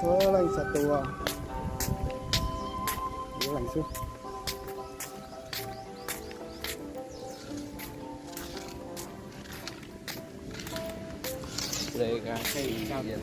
Leej txhua tus, leej xwb.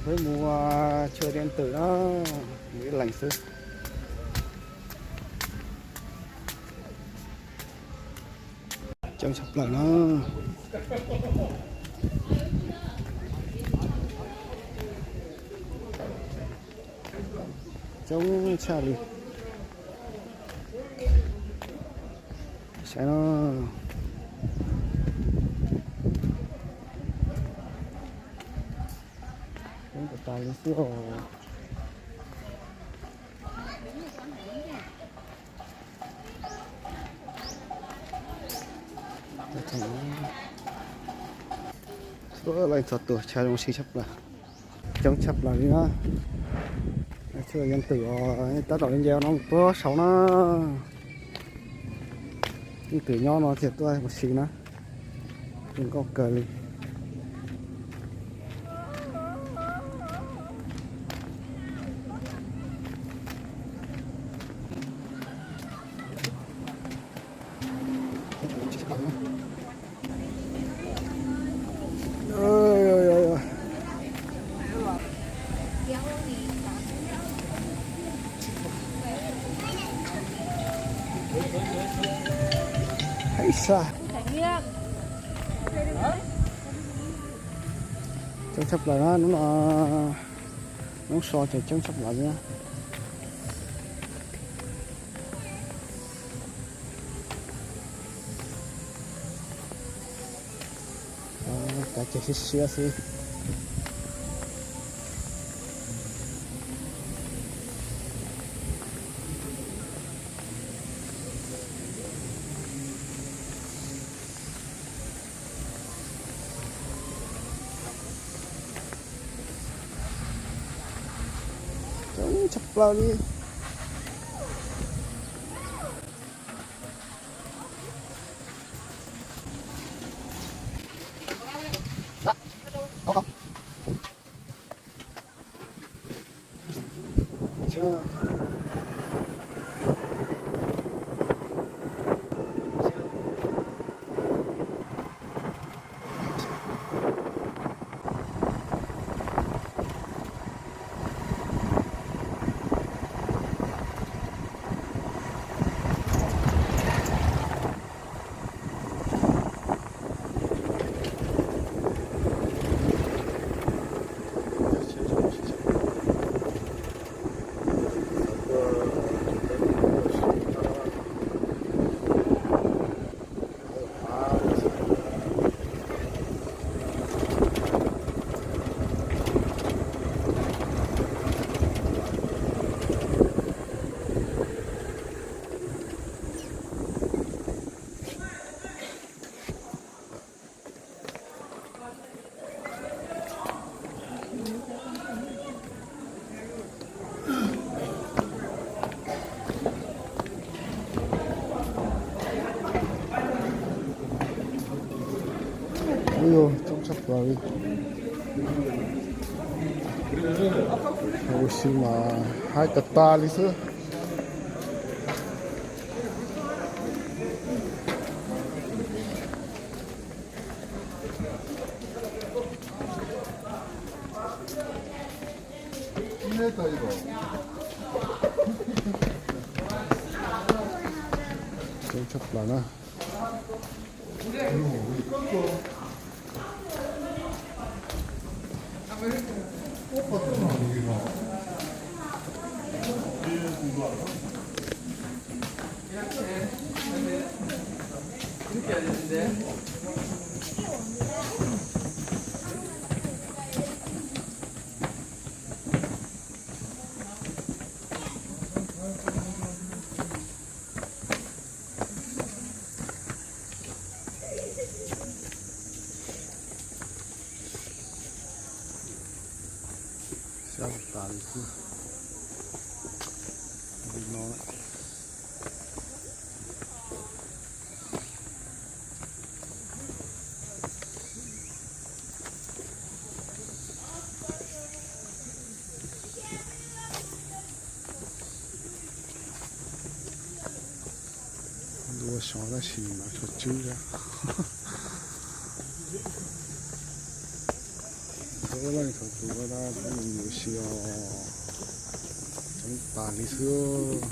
Peb mus, a, chùa Yên Tử na, mus ib leeg xwb. Coob tshaj plaws na. Coob tshaj li. Saib no. Coob tas tas li xwb os. Leej txhua tus chaw zoo siab tshaj plaws. Coob tshaj plaws li na. Chùa Yên Tử os, tab tom li nce no tuaj saud na. Leej twg nyob no thiaj tuaj ua si na. Zoo nkauj kawg li. Heev tshaj. Coob tshaj plaws na, hnub no, hnub so ces coob tshaj plaws li na. Kav tseg siab siab xwb. Coob tshaj plaws li. Ua si mas haib tas tas li xwb. Coob tshaj plaws na. Sab tas li xwb. Li no lawm. Ntua sov tab sis mas tshuav tswb thiab. Thaum ub leej thaum tus ua dab tus mus ua si os, coob tas li xwb.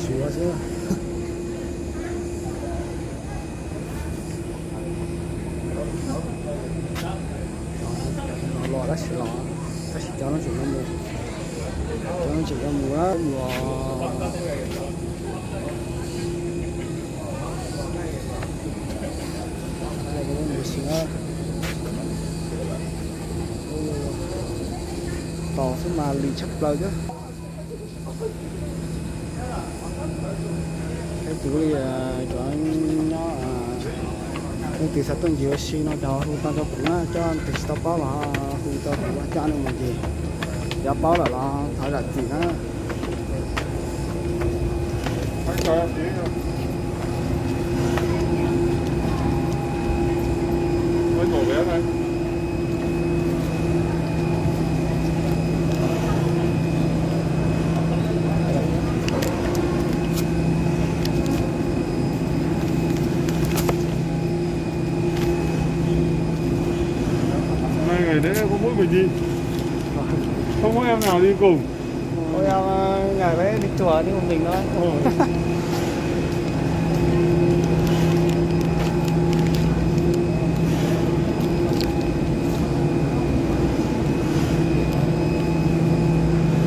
Suav xwb. Los tab sis los, tab sis cov no tseem yuav mus, cov no tseem yuav mus na, mus. Mus xwb na. Tos xwb mas lim tshaj plaws thiab. Leej twg li, cov nyob, leej twg xav tuaj ncig ua si no ces hu tau rau kuv na, coj tus tsis tau paub los hu tau kuv ua coj nej mus ncig. Cov paub lawm los thov zam txim na. Nay ngày đấy em có mỗi mình đi. Không có em nào đi cùng. Ôi, em, ờ, ngày đấy đi chùa đi một mình thôi. Ồ.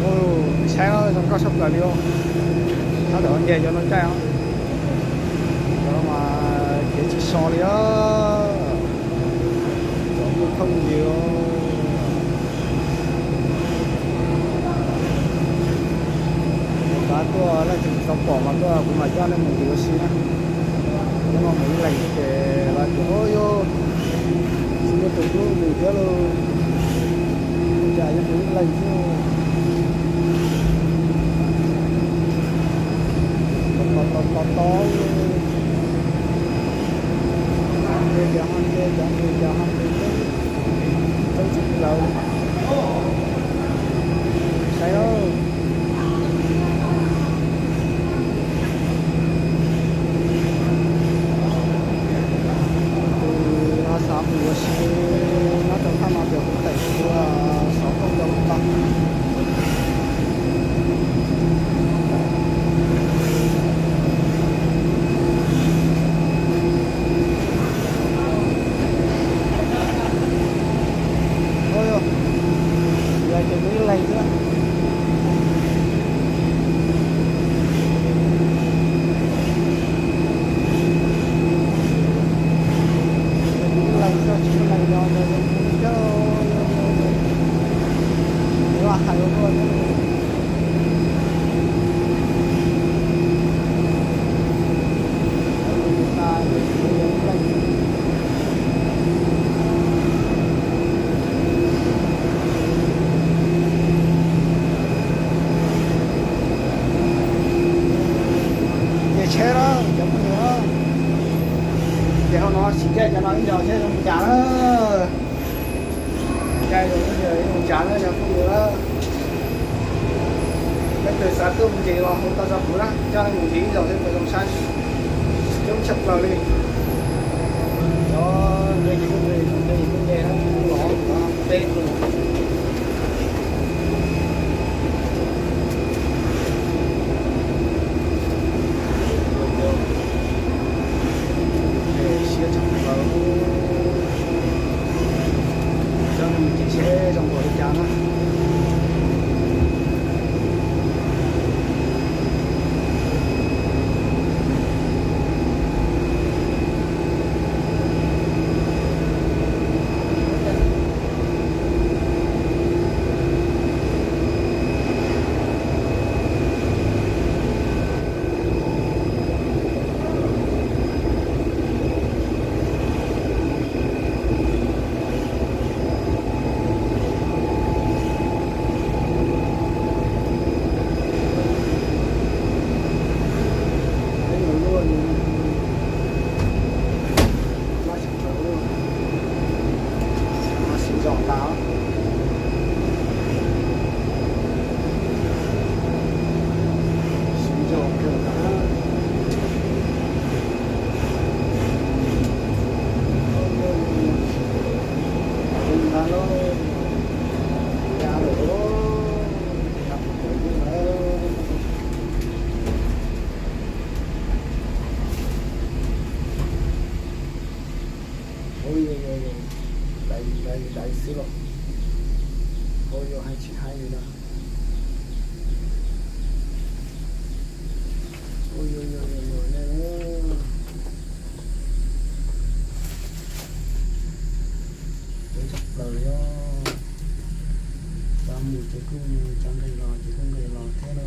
Ôi, saib nó zoo nkauj sab plaws li os. Nó tawm nce cov no caij os. Cov no mas kev tsis so li os. Cov muaj thooj ywg. Tab tuaj leej twg tsis tau pom mas tuaj kuv mam coj nej mus ncig ua si na. Hnub no mus ib leeg thiab ces lawv tias ub yog tsis muaj tus hlub nws thiab lauj, cas yog kuv ib leeg xwb. Tos tos tos tos, nce ces ho nce, cov nce ces ho nce, txeeb txeeb plaws. Saib lauj. Tus ho xav mus ua si nyob rau thaj no ces kuv teem tua xov tooj rau tau. Ces hauv no sim caij cov no ib zaug seb zoo li cas na. Caij zoo li cas na cov phooj ywg na. Leej twg xav tuaj mus ncig los hu tau rau kuv na, coj nej mus ncig ib zaug seb puas zoo saib. Coob tshaj plaws li. Cov nqi ces kuj nqi, nqi kuj nqi na, kuj los kuv no teb kuj. Siab tshaj plaws. Coj nej mus ncig seb zoo npaum li cas na. Siv zog tas, siv zog kawg tas. Zoo tas lauj, ya lawm lauj, tsis tau pom lawm. Ua, yog, yog, yog, dai, dai, dai xwb los, ua, yog hais tsis hais li na. Ua, yog, yog, yog, yog, nej na. Coob tshaj plaws li os. Cov mus ces kuj mus, cov nqis los ces kuj nqis los thiab na.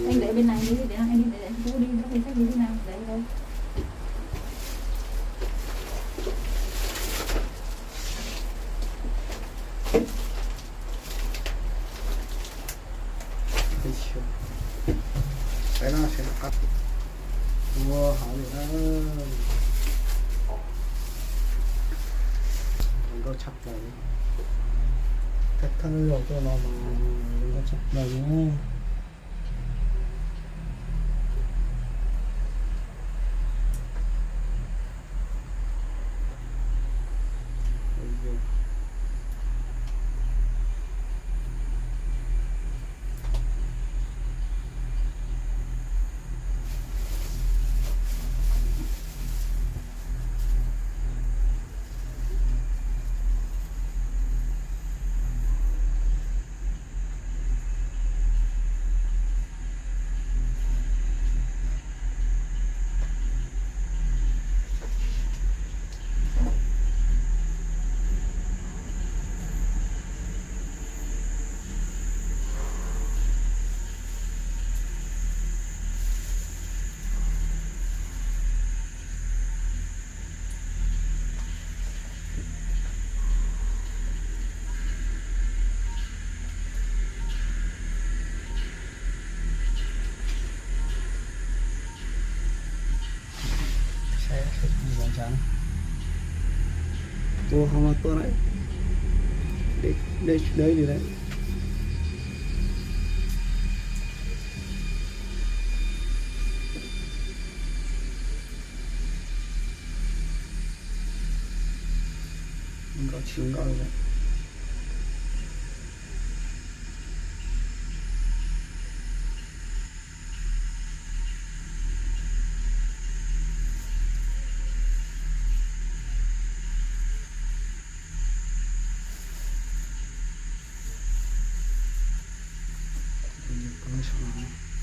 Em đợi bên này đi, để anh đi, để anh Phú đi, nó thì chắc như thế nào, để đâu. Peb no seb qab ua hauv li na. Zoo nkauj tshaj plaws li. Thawj thawj zaug tuaj no mas zoo nkauj tshaj plaws li. Saib, saib zoo li cas na. Tua hauv no tuaj na. Deb, deb tsis deb li lawm. Nkauj tsis nkauj li lawm. Tshua